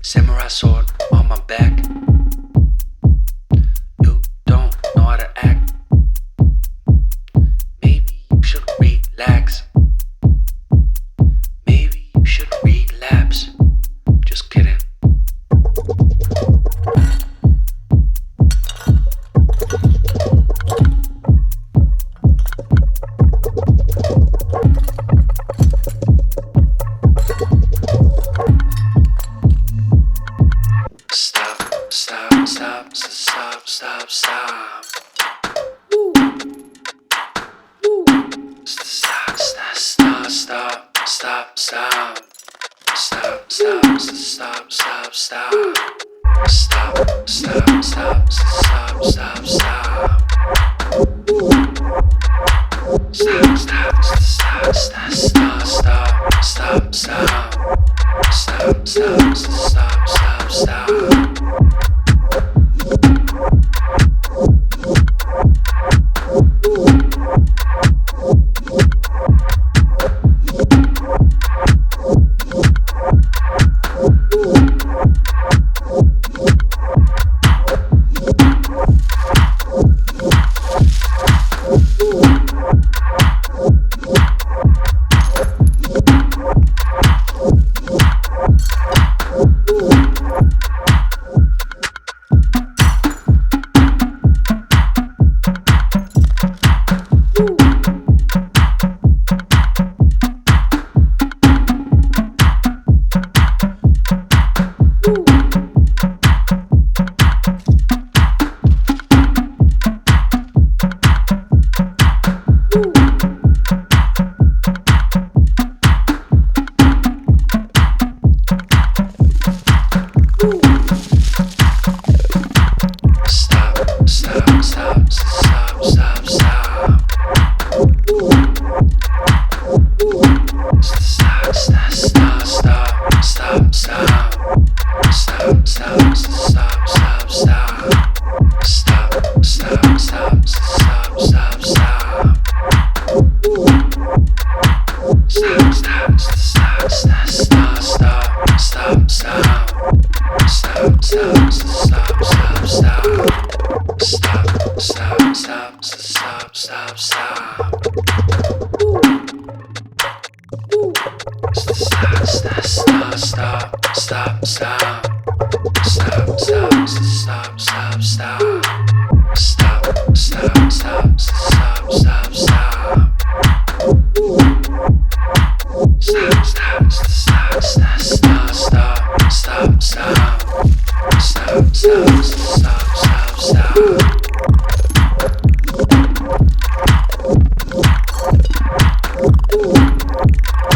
Samurai sword on my back. You don't know how to act. Maybe you should relax. Maybe you should relapse. Just kidding. Stop, stop, stop, stop, stop, stop. Stop, stop, stop, stop, stop, stop. Stop, stop, stop, stop, stop, stop. Stop, stop, stop, stop, stop, stop. Stop, stop, stop, stop, stop, stop, stop. Stop, stop, stop, stop, stop. Stop, stop, stop, stop, stop, stop. Stop, stop, stop, stop, stop, stop. Stop, stop, stop, stop, stop. Stop, stop, stop, stop, stop, stop. Stop, stop, stop, stop, stop, stop, stop. Stop, stop, stop, stop, stop. Stop, stop, stop, stop, stop, stop. Stop, stop, stop, stop, stop, stop. Stop, stop, stop, stop, stop. Stop, stop, stop, stop,